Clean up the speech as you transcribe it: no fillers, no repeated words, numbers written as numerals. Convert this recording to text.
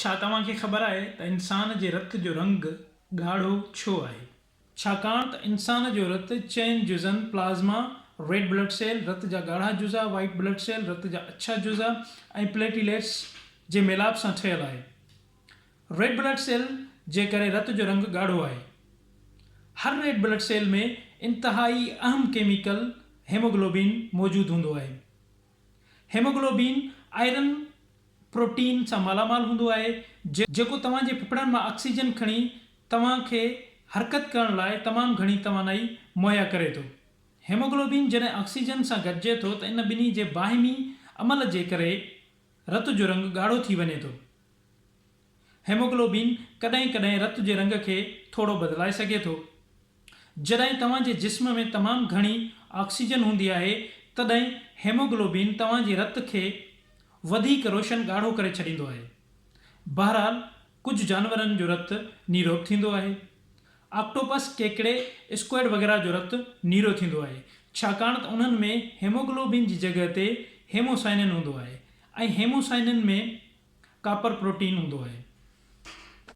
ڇا توهان کي خبر آهي ته انسان جي رت جو رنگ ڳاڙهو ڇو آهي؟ ڇاڪاڻ ته انسان جو رت چئن جزن پلازما، ريڊ بلڊ سيل، رت جا ڳاڙها جزا، وائيٽ بلڊ سيل، رت جا اڇا جزا، ۽ پليٽيليٽس جي ميلاپ سان ٺهيل آهي. ريڊ بلڊ سيل جي ڪري رت جو رنگ ڳاڙهو آهي. هر ريڊ بلڊ سيل ۾ انتهائي اهم ڪيميڪل هيموگلوبين موجود هوندو آهي. هيموگلوبين آئرن پروٽين سان مالا مال هوندو آهي، جيڪو توهان جي ڦڦڙن مان آڪسيجن کڻي توهان کي حرڪت ڪرڻ لاء تمام گهڻي توانائي مهيا ڪري ٿو. هيموگلوبين جڏهن آڪسيجن سان گڏجي ٿو ته ان ٻنهي جي باهمي عمل جي ڪري رت جو رنگ ڳاڙهو ٿي وڃي ٿو. هيموگلوبين ڪڏهن ڪڏهن رت جي رنگ کي ٿورو بدلائي سگهي ٿو. جڏهن توهان جي جسم ۾ تمام گهڻي آڪسيجن هوندي آهي تڏهن هيموگلوبين توهان جي رت کي وڌيڪ روشن ڳاڙهو ڪري ڇڏيندو آهي. بهرحال ڪجهه جانورن جو رت نيرو به ٿيندو آهي. آڪٽوپس، ڪيڪڙي، اسڪوئڊ وغيره جو رت نيرو ٿيندو آهي ڇاڪاڻ ته انهن ۾ هيموگلوبين جي جڳهه تي هيموسائنن هوندو آهي ۽ هيموسائنن ۾ ڪاپر پروٽين هوندو آهي.